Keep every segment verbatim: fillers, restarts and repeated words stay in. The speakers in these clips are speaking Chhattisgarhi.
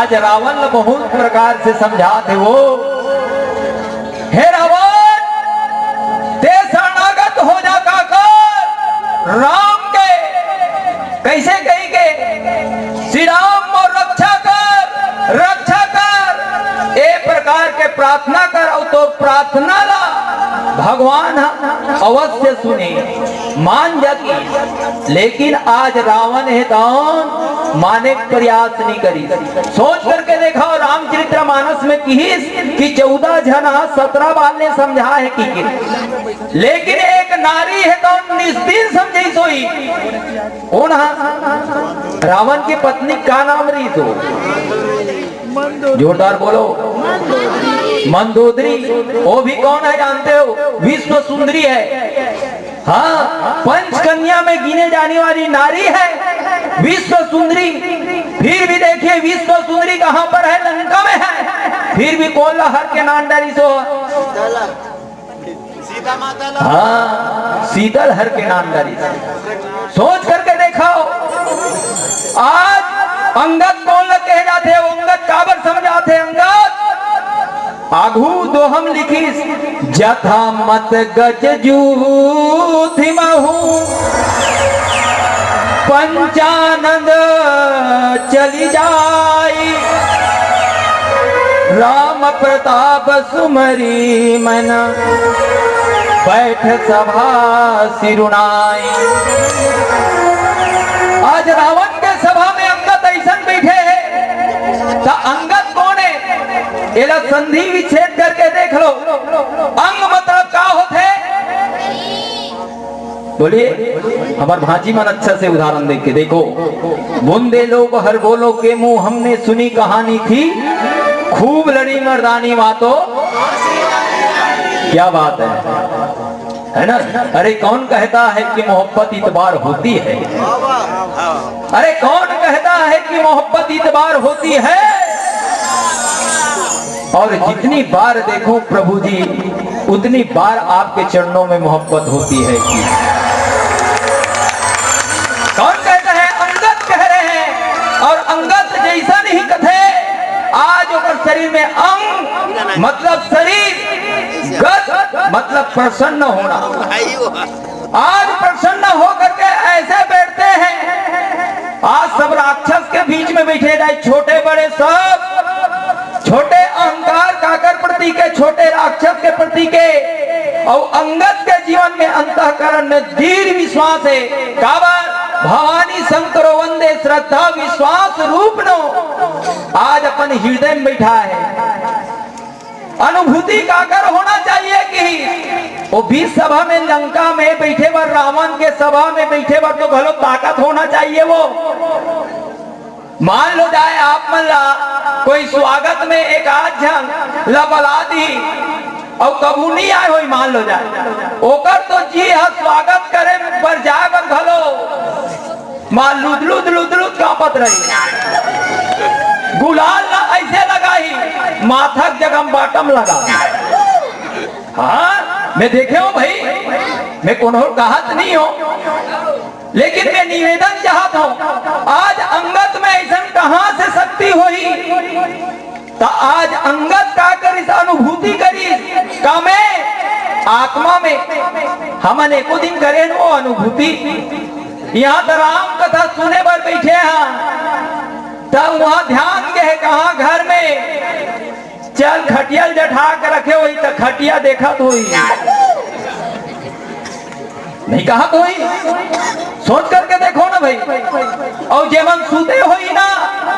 आज रावण ल बहुत प्रकार से समझात हे वो, हे रावण, ते शरणागत हो जा काकर राम के, कइसे कहिके, श्री राम मोर रक्षा कर, रक्षा कर, ए प्रकार के प्रार्थना कर, अउ तोर प्रार्थना ला भगवान ह अवश्य सुनही, मान जाही। लेकिन आज रावण हे तौन माने के प्रयास नइ करिस। सोच करके देखव, रामचरित मानस में किहिस कि चौदह झन ह सतरह बार ले समझाय हे कहिके, लेकिन एक नारी हे तौन निस्दिन समझइस होही। कोन ह? रावण के पत्नी का नाम रहिस ओ? जोरदार बोलो। मंदोदरी। वो भी कौन है जानते हो? विश्व सुंदरी है। हाँ, पंच कन्या में गिने जाने वाली नारी है विश्व सुंदरी। फिर भी देखिए, विश्व सुंदरी कहाँ पर है? लंका में है। फिर भी कोन ला हर के नाम डारिस ओ? सीता माता ला। हाँ, सीता ल हर के नाम डारिस। सोच करके देखव, आज अंगद कोन ल कहे जाथे, अंगद काबर समझाथे? अंगद आघू दोहा म लिखिस, जथा मत गज जूथि महु पंचानन चली जाई, राम प्रताप सुमरी मन बैठ सभा सिरुनाई। आज रावण के सभा में अंगद अइसन बइठे हे, त अंगद कोन हे? एला संधि विच्छेद करके देख लो। अंग मतलब का होथे? बोलिए, हमर भांजी मन अच्छा से उदाहरण देके देखो। बुंदेलो बहर बोलो के मुंह हमने सुनी कहानी थी, खूब लड़ी मर्दानी माँ तो। क्या बात है, है ना? अरे कौन कहता है कि मोहब्बत इतबार होती है? अरे कौन कहता है कि मोहब्बत इतबार होती है? और जितनी बार देखो प्रभु जी, उतनी बार आपके चरणों में मोहब्बत होती है कि कौन कहता है? अंगद कह रहे हैं। और अंगद जइसन ही कथे, आज ओकर शरीर में अंग मतलब शरीर, गद मतलब प्रसन्न होना। आज प्रसन्न होकर के ऐसे बैठते हैं। आज सब राक्षस के बीच में बैठे रहे, छोटे बड़े सब, छोटे अहंकार काकर प्रति के, छोटे राक्षस के प्रति के। अउ अंगद के जीवन में अंतःकरण में दृढ़ विश्वास हे। काबर? भवानी शंकरो वंदे श्रद्धा विश्वास रूप नो। आज अपन हृदय में बैठा है। अनुभूति काकर होना चाहिए कि वो बीच सभा में, लंका में बैठे बर, रावण के सभा में बैठे बर तो घलो ताकत होना चाहिए वो। मान लो जाए आप मन ला कोई स्वागत में एक आध झन ला बला दी अउ कभू नइ आए होही, मान लो जाए, ओकर तो जी ह स्वागत करे बर जाए बर घलो माँ लुदलुद लुदलुद कांपत रही। गुलाल ला अइसे लगाही, माथा के जगह म बाटम लगा। हाँ, मैं देखे हूँ भाई, मैं कोनो कहत नहीं हूँ, लेकिन मैं निवेदन चाहत हूँ, आज अंगद में अइसन कहाँ से शक्ति होही? त आज अंगद का करिस? अनुभूति करिस। का में? आत्मा में। हमन एको दिन करे न वो अनुभूति। यहाँ त राम कथा सुने बर बैठे हैं, त वहाँ ध्यान गे हे कहाँ? घर में। चल, खटिया ल जठा के रखे होही, त खटिया देखत होही। नहीं कहत होही? सोच करके देखो ना भाई। अउ जेमन सुते होही ना,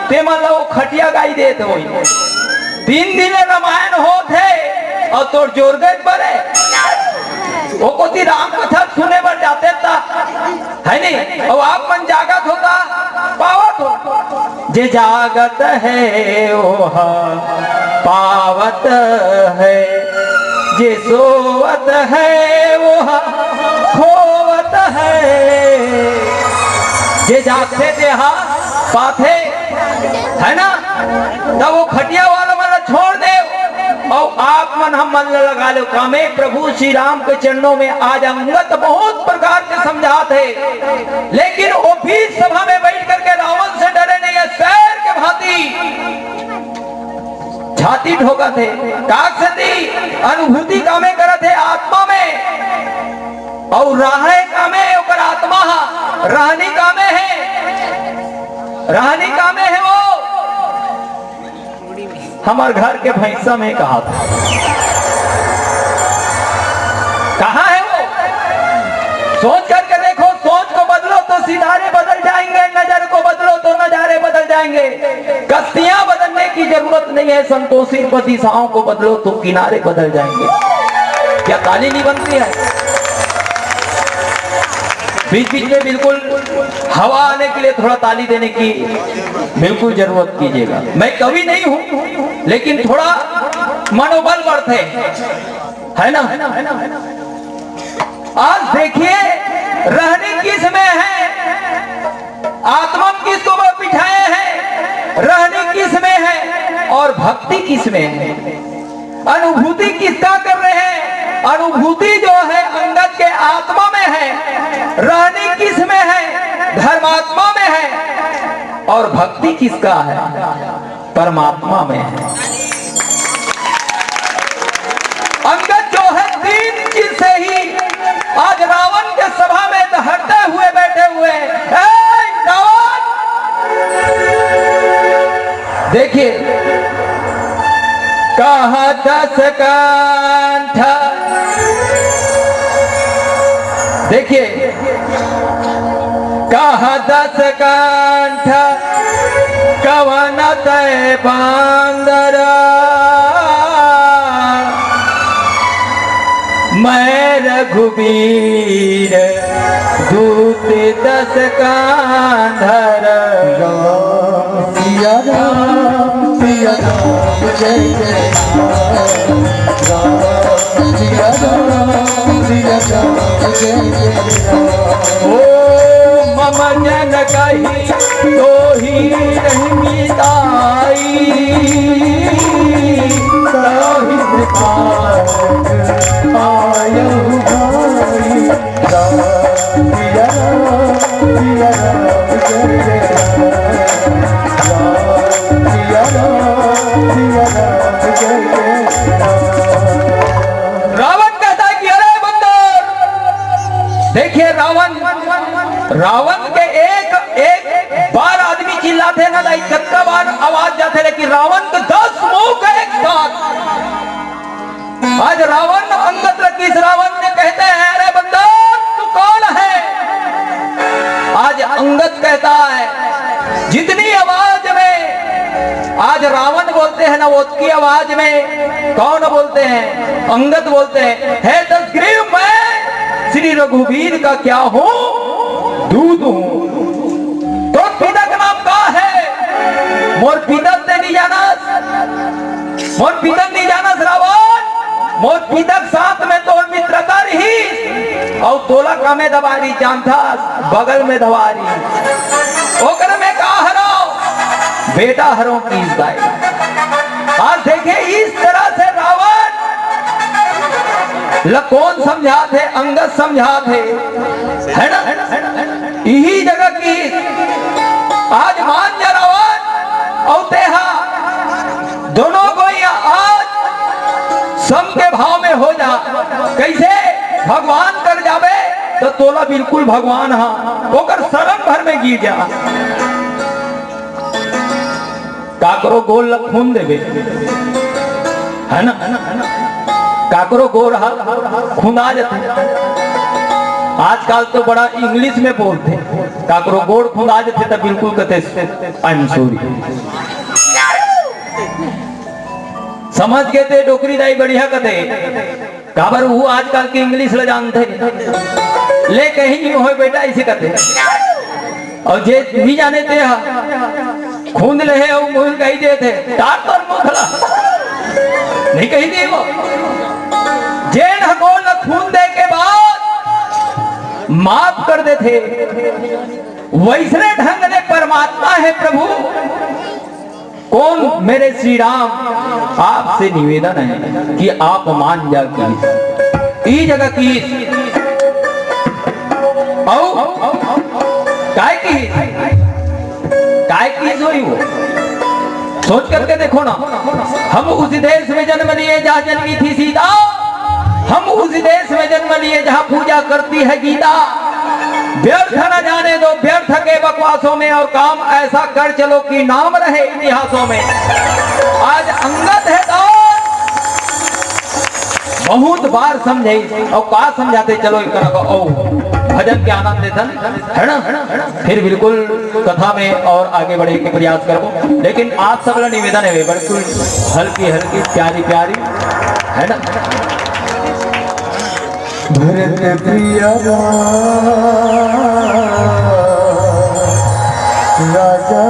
तेमन ला वो खटिया गाई देत होही। तीन दिन ले रामायण होत हे, अउ तोर जोर गए परे। वो कोती राम कथा सुने बर जाते ता, है नहीं? अउ आप मन जागत हो ता, पावत हो। जे जागत है ओह पावत है, जे सोवत है ओह खोवत है। जे जागथे तेहा पाथे, है ना? त वो खटिया वाला मन ला छोड़ दे, अउ आप मन हमन ला लगा लो कामे। प्रभु श्री राम के चरणों में आज अंगद बहुत प्रकार के समझात हे, लेकिन वो भी सभा में बैठ करके रावण से डरे नहीं है, शेर के भांति होगत हे। काक सेती अनुभूति कामे करत हे आत्मा में, अउ रहने कामे ओकर आत्मा ह, रहनी कामे हे, रहनी कामे हे वो। हमर घर के भैंसा में कहा था, कहाँ है वो? सोच करके देखो, सोच को बदलो तो सितारे बदल जाएंगे, नजर को बदलो तो नजारे बदल जाएंगे। कस्तियां बदलने की जरूरत नहीं है, संतोषी को, दिशाओं को बदलो तो किनारे बदल जाएंगे। क्या ताली नहीं बनती है? बीच बीच में बिल्कुल हवा आने के लिए थोड़ा ताली देने की बिल्कुल जरूरत कीजिएगा। मैं कवि नहीं हूं, लेकिन थोड़ा मनोबल बढ़ते, है ना? आज देखिए, रहनी किस में है, आत्मा किसको बिठाए हैं, रहनी किस में है और भक्ति किस में है। अनुभूति किसका कर रहे हैं? अनुभूति जो है अंगद के आत्मा में है, रहनी किस में है? धर्मात्मा में है। और भक्ति किसका है? परमात्मा में है। अंगद जो है तीन चीज से ही आज रावण के सभा में धरते हुए बैठे हुए हैं। ए, रावण! देखिए, कहा दस कंठ, देखिए, कहा दस कंठ कवन तय बांदर, मैं रघुबीर दूत दस कांधर। राम सिया राम, सिया राम, जय जय राम। राम सिया राम, सिया राम, जय जय राम। ओ मम जन कही तो ही नहीं मिताई, तो ही मिताई आयहु भाई। राम सिया राम, सिया राम, जय जय राम। राम सिया राम, सिया राम, जय जय राम। रावण कहता है कि अरे बंदर, देखिए रावण, रावण के एक, एक बार आदमी चिल्लाथे ना, दाई, कतका बार आवाज जाथे, लेकिन रावण के दस मुख एक साथ। आज रावण अंगद ल किस रावण ने कहते हैं, अरे बंदर, तू कौन है? आज अंगद कहता है, जितनी आवाज में आज रावण बोलते हैं ना, उतकी आवाज में कौन बोलते हैं? अंगद बोलते हैं, हे दसग्रीव, मैं श्री रघुवीर का क्या हूँ? दूत हूँ। तोर पिता का नाम का है? मोर पिता ते नहीं जाना, मोर पिता नहीं जाना रावण, मोर पिता के साथ में तोर मित्रता रही, अउ तोला कामे दबारी जानथस, बगल में दबारी। ओकर में का हरो? बेटा हरो किस दाई। आज देखे इस तरह से रावण ल कौन समझात हे? अंगद समझात हे, है ना? इही जगह की आज मान जा रावण, अउ तेहा दोनों को यहाँ आज सम के भाव में हो जा। कैसे? भगवान कर जाबे तो तोला बिल्कुल भगवान हा, ओकर शरण भर में गिर जा। काकरो गोड़ ल खूंद देबे, है ना? काकरो गोड़ ह खूंदा जथे। आजकल तो बड़ा इंग्लिश में बोलथे, काकरो गोड़ खूंदा जथे त बिल्कुल कथे, "I am sorry।" समझ गे ते डोकरी दाई बढ़िया कथे। काबर वो आजकल के इंग्लिश ल जानथे, ले कहीं नहीं होय बेटा, इसे कथे। अउ जे नहीं जाने ते हा, खूंद ले हे अउ मुंह कही देथे, "टार तोर मुंह ला।" नहीं कही दे वो। जेन ह गोड़ ल खूंद दे के बाद माफ कर देथे, वैसने ढंग ले परमात्मा हे प्रभु। कौन मेरे श्री राम, आपसे निवेदन है कि आप मान जा की ई जगह की अउ काय की, काय की सोई वो सोच करके देखो ना, हम उस देश में जन्म लिए जहाँ जन्मी थी सीता, हम उस देश में जन्म लिए जहाँ पूजा करती है गीता। व्यर्थ न जाने दो व्यर्थ के बकवासों में, और काम ऐसा कर चलो कि नाम रहे इतिहासों में। आज अंगद है दास, बहुत बार समझे और का समझाते, चलो एक तरह का ओ भजन के आनंद लेथन, है ना? फिर बिल्कुल कथा में और आगे बढ़े के प्रयास करबो, लेकिन आप सब ला निवेदन है बिल्कुल हल्की हल्की प्यारी प्यारी, है ना? भरत प्रिय राजा।